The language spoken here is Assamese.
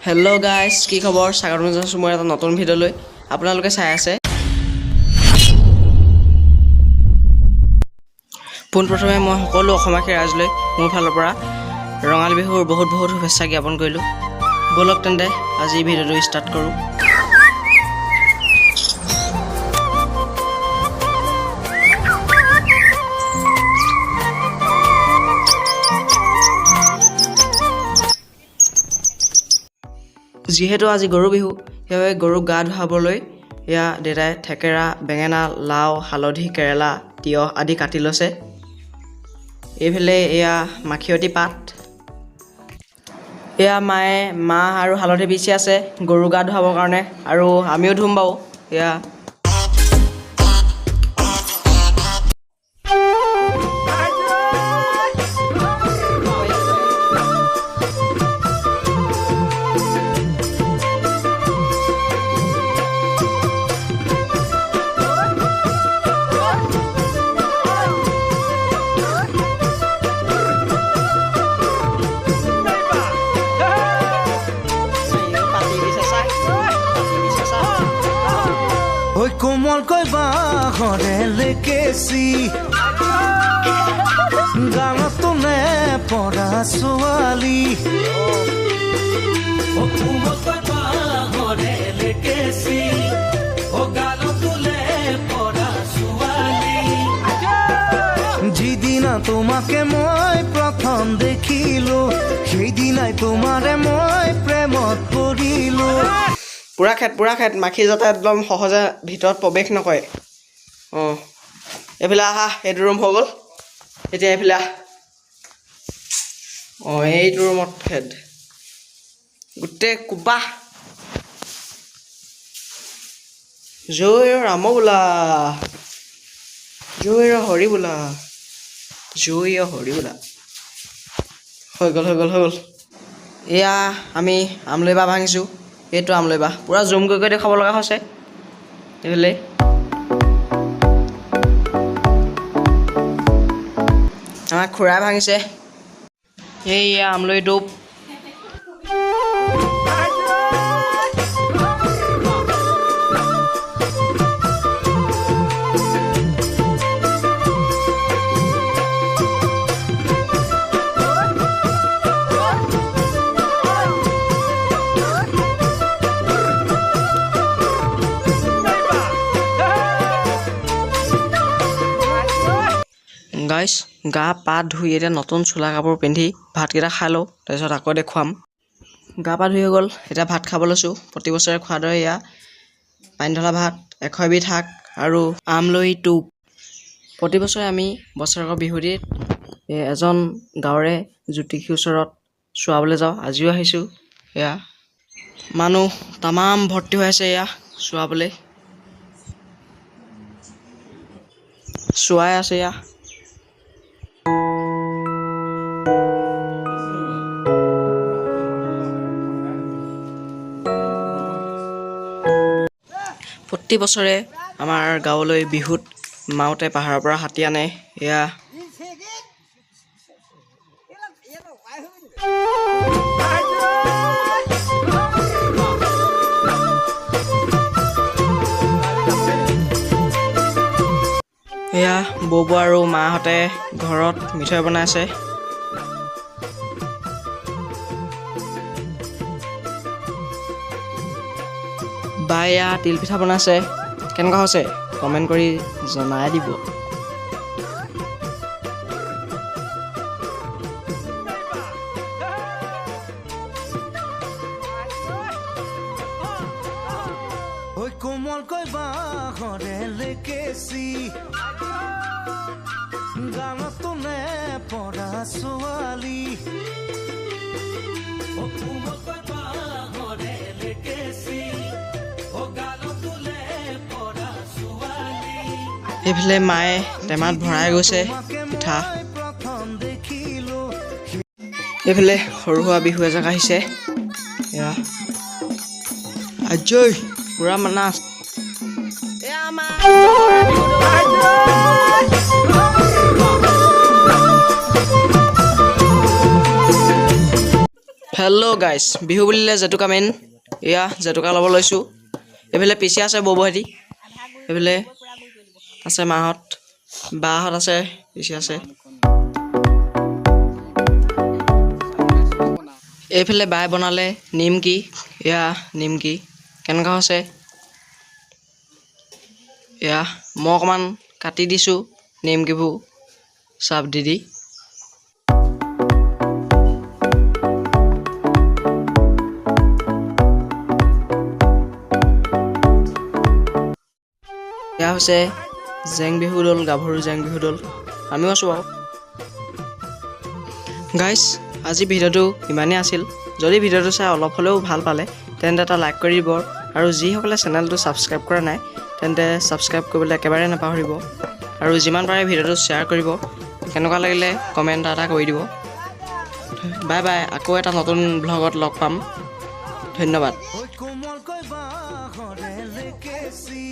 হেল্ল' গাইজ, কি খবৰ? স্বাগতম জনাইছোঁ মই এটা নতুন ভিডিঅ'লৈ। আপোনালোকে চাই আছে। পোনপ্ৰথমে মই সকলো অসমবাসী ৰাইজলৈ মোৰ ফালৰ পৰা ৰঙালী বিহুৰ বহুত বহুত শুভেচ্ছা জ্ঞাপন কৰিলোঁ। ব'লক তেন্তে, আজি ভিডিঅ'টো ষ্টাৰ্ট কৰোঁ। যিহেতু আজি গৰু বিহু, সেইবাবে গৰুক গা ধুৱাবলৈ এয়া দেউতাই থেকেৰা, বেঙেনা, লাও, হালধি, কেৰেলা, তিয়ঁহ আদি কাটি লৈছে। এইফালে এয়া মাখিয়তী পাত। এয়া মায়ে মাহ আৰু হালধি পিচি আছে গৰু গা ধুৱাবৰ কাৰণে আৰু আমিও ধুম বাৰু। এয়া ঐ কোমলকৈ বাঁহৰে লেকেচি গালতো নে পৰা ছোৱালী, অ কোমলকৈ বাঁহৰে লেকেচি, অ গালতোলে পৰা ছোৱালী। যিদিনা তোমাকে মই প্ৰথম দেখিলো, সেইদিনাই তোমাৰে মই প্ৰেমত পৰিলো। পূৰা খেত, পূৰা খেত। মাখি যাতে একদম সহজে ভিতৰত প্ৰৱেশ নকৰে। অঁ, এইফালে আহা। এইটো ৰুম হৈ গ'ল, এতিয়া এইফালে আহ। অঁ, এইটো ৰুমত খেদ গোটেই কোবা। জয় ৰাম বোলা, জয় হৰি বোলা, জয় হৰি বোলা। হৈ গ'ল, হৈ গ'ল, হৈ গ'ল। এয়া আমি আমলৈ বাঁহ ভাঙিছোঁ। এইটো আমলৈ বাঁহ, পূৰা জুম কৰি কৰি দেখুৱাব লগা হৈছে। এইফালে আমাৰ খুৰাই ভাঙিছে। এইয়া আমলৈ টোপ। গাইছ, গা পা ধুই এতিয়া নতুন চোলা কাপোৰ পিন্ধি ভাতকেইটা খাই লওঁ, তাৰপিছত আকৌ দেখুৱাম। গা পা ধুই হৈ গ'ল, এতিয়া ভাত খাব লৈছোঁ। প্ৰতি বছৰে খোৱাৰ দৰে এয়া পানী ঢলা ভাত, 101 বিধ শাক আৰু আমলৈ টোপ। প্ৰতি বছৰে আমি বছৰেকৰ বিহুটিত এজন গাঁৱৰে জ্যোতিষীৰ ওচৰত চোৱাবলৈ যাওঁ। আজিও আহিছোঁ। এয়া মানুহ তামাম ভৰ্তি হৈ আছে। এয়া চোৱাবলৈ চোৱাই আছে এয়া। প্ৰতি বছৰে আমাৰ গাঁৱলৈ বিহুত মাউতে পাহাৰৰ পৰা হাতী আনে। এয়া এয়া বৌবৌ আৰু মাহঁতে ঘৰত মিঠৈ বনাইছে। বাই এয়া তিলপিঠা বনাইছে। কেনেকুৱা হৈছে কমেণ্ট কৰি জনাই দিব। ঐ কোমলকৈ বাঁহৰে লেকেচি গালতো নে পৰা ছোৱালী, অ কোমলকৈ বাঁহৰে লেকেচি, অ গালতোলে পৰা ছোৱালী। এইফালে মায়ে টেমাত ভৰাই গৈছে পিঠা। মই প্ৰথম দেখিলো। এইফালে সৰু সুৰা বিহু এজাক আহিছে। এয়া আজৈ পুৰা নাচ। এয়া আমাৰ হেল্ল' গাইছ, বিহু বুলিলে জেতুকা মেইন। এয়া জেতুকা ল'ব লৈছোঁ। এইফালে পিচি আছে, বৌবহেঁতি এইফালে আছে, মাহঁত বাহঁত আছে, পিচি আছে। এইফালে বাই বনালে নিমকি। এয়া নিমকি কেনেকুৱা হৈছে। এয়া মই অকণমান কাটি দিছোঁ নিমকিবোৰ চাপ দি দি। এয়া হৈছে জেং বিহু দল, গাভৰু জেং বিহু দল। আমিও আছোঁ বাৰু। গাইছ, আজি ভিডিঅ'টো ইমানেই আছিল। যদি ভিডিঅ'টো চাই অলপ হ'লেও ভাল পালে, তেন্তে এটা লাইক কৰি দিব আৰু যিসকলে চেনেলটো ছাবস্ক্ৰাইব কৰা নাই, তেন্তে ছাবস্ক্ৰাইব কৰিবলৈ একেবাৰে নাপাহৰিব আৰু যিমান পাৰে ভিডিঅ'টো শ্বেয়াৰ কৰিব। কেনেকুৱা লাগিলে কমেণ্ট এটা কৰি দিব। বাই বাই, আকৌ এটা নতুন ভ্লগত লগ পাম। ধন্যবাদ। ঐ কোমলকৈ বাঁহৰে লেকেচি।